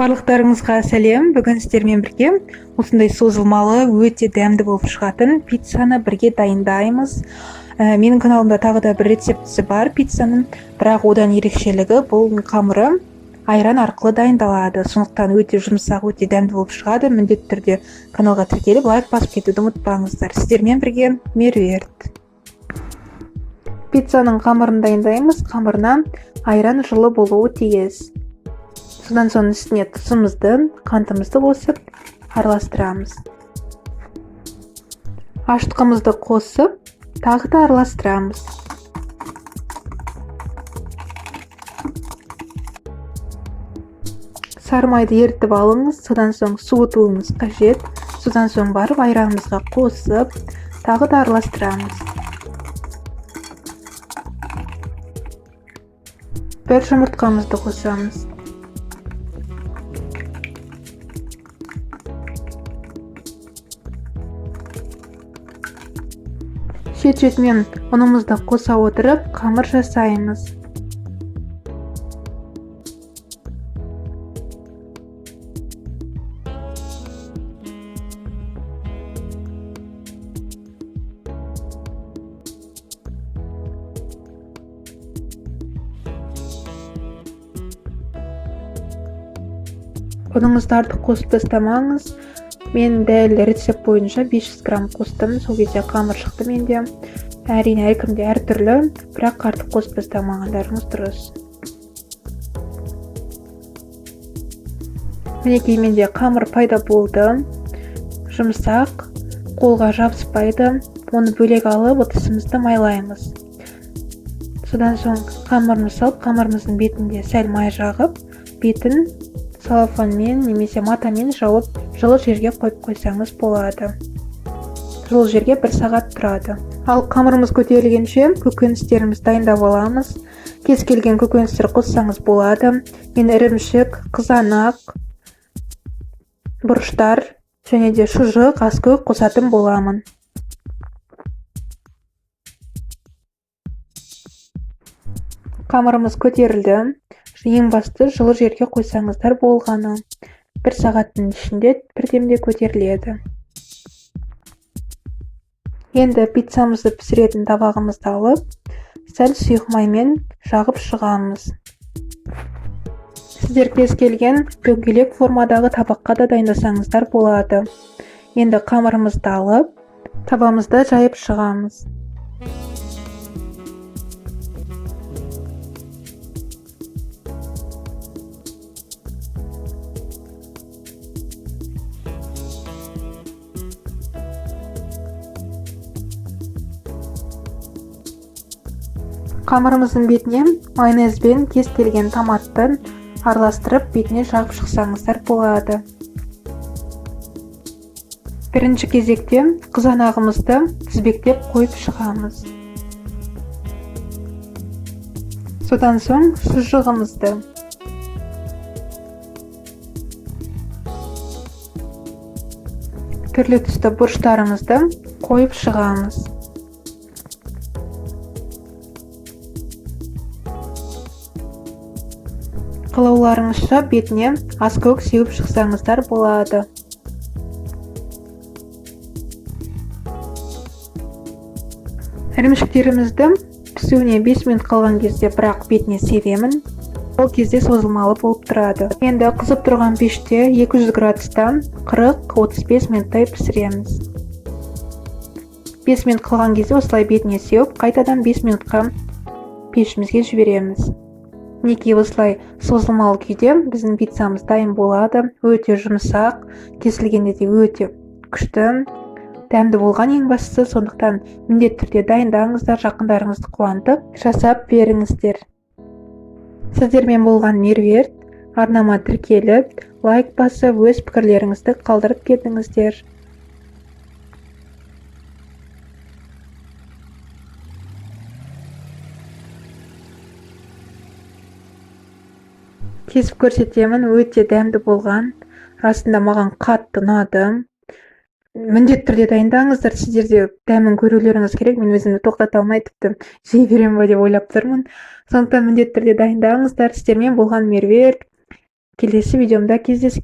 Барлықтарыңызға сәлем. Бүгін сіздермен бірге осындай созылмалы, өте дәмді болып шығатын пиццаны бірге дайындаймыз. Менің каналымда тағы да бір рецептісі бар пиццаның, бірақ одан ерекшелігі бұл қамыры айран арқылы дайындалады. Сондықтан өте жұмсақ, өте дәмді болып шығады. Міндетті түрде каналға тіркеліп, лайк басып кетуді ұмытпаңыздар. Сіздермен бірге Меруерт. Пиццаның қамырын дайындаймыз. Қамырына айран жылы болуы тиіс. Содан соң үстіне тұзымызды, қантымызды қосып араластырамыз. Ашытқымызды қосып, тағы да араластырамыз. Сары майды ерітіп алыңыз, содан соң суытуыңыз қажет. Содан соң барып айранымызға қосып, тағы да араластырамыз. Бір жұмыртқамызды қосамыз. Шет-шетімен ұнымызды қоса отырып, қамыр жасаймыз. Ұныңызды артық қосып тастамаңыз. Мен дәл рецепт бойынша 500 грамм қостым, сол кезде қамыр шықты менде. Әрине, әркімде әртүрлі, бірақ артық қосып тастамағандарыңыз дұрыс. Мінекей, менде қамыр пайда болды. Жұмсақ, қолға жабыспайды. Оны бөлек алып, ыдысымызды майлаймыз. Содан соң қамырымызды салып, қамырымыздың бетінде сәл май жағып, бетін целлофанмен немесе матамен жауып, жылы жерге қойып қойсаңыз болады. Жылы жерге 1 сағат тұрады. Ал қамырымыз көтерілгенше көкөністерімізді дайындап аламыз. Кез келген көкөністер қоссаңыз болады. Мен ірімшік, қызанақ, бұрыштар және де шұжық, аскөк қосатын боламын. Қамырымыз көтерілді. Ең басты жылы жерге қойсаңыздар болғаны. 1 сағаттың ішінде бірдемде көтеріледі. Енді пиццамызды пісіретін табағымызды алып, сәл сұйық маймен жағып шығамыз. Сіздер кез келген дөңгелек формадағы табаққа да дайындасаңыздар болады. Енді қамырымызды алып, табамызды жайып шығамыз. Қамырымыздың бетіне майонезбен кез келген томатты араластырып, бетіне жағып шықсаңыздар болады. Бірінші кезекте қызанағымызды тізбектеп қойып шығамыз. Содан соң шұжығымызды. Түрлі түсті бұрыштарымызды қойып шығамыз. Қалауларыңызша бетіне аскөк сеуіп шықсаңыздар болады. Ірімшіктерімізді пісуіне 5 минут қалған кезде бірақ бетіне себемін. Ол кезде созылмалы болып тұрады. Енді қызып тұрған пеште 200 градуста 40-35 минуттай пісіреміз. 5 минут қалған кезде осылай бетіне сеуіп, қайтадан 5 минутқа пешімізге жібереміз. Мінекей, осылай созылмалы күйде біздің пиццамыз дайын болады. Өте жұмсақ, кесілгенде де өте күшті, дәмді болған ең бастысы. Сондықтан міндетті түрде дайындаңыздар, жақындарыңызды қуантып жасап беріңіздер. Сіздермен болған Меруерт. Арнама тіркеліп, лайк басып, өз пікірлеріңізді қалдырып кетіңіздер. Кесіп көрсетемін, өте дәмді болған. Расында маған қатты ұнады. Міндетті түрде дайындаңыздар, сіздер де дәмін көрулеріңіз керек. Мен өзімді тоқтата алмай тіпті жей беремін ба деп ойлап тұрмын. Сондықтан міндетті түрде дайындаңыздар. Сіздермен болған Меруерт. Келесі видеомда кездескенше.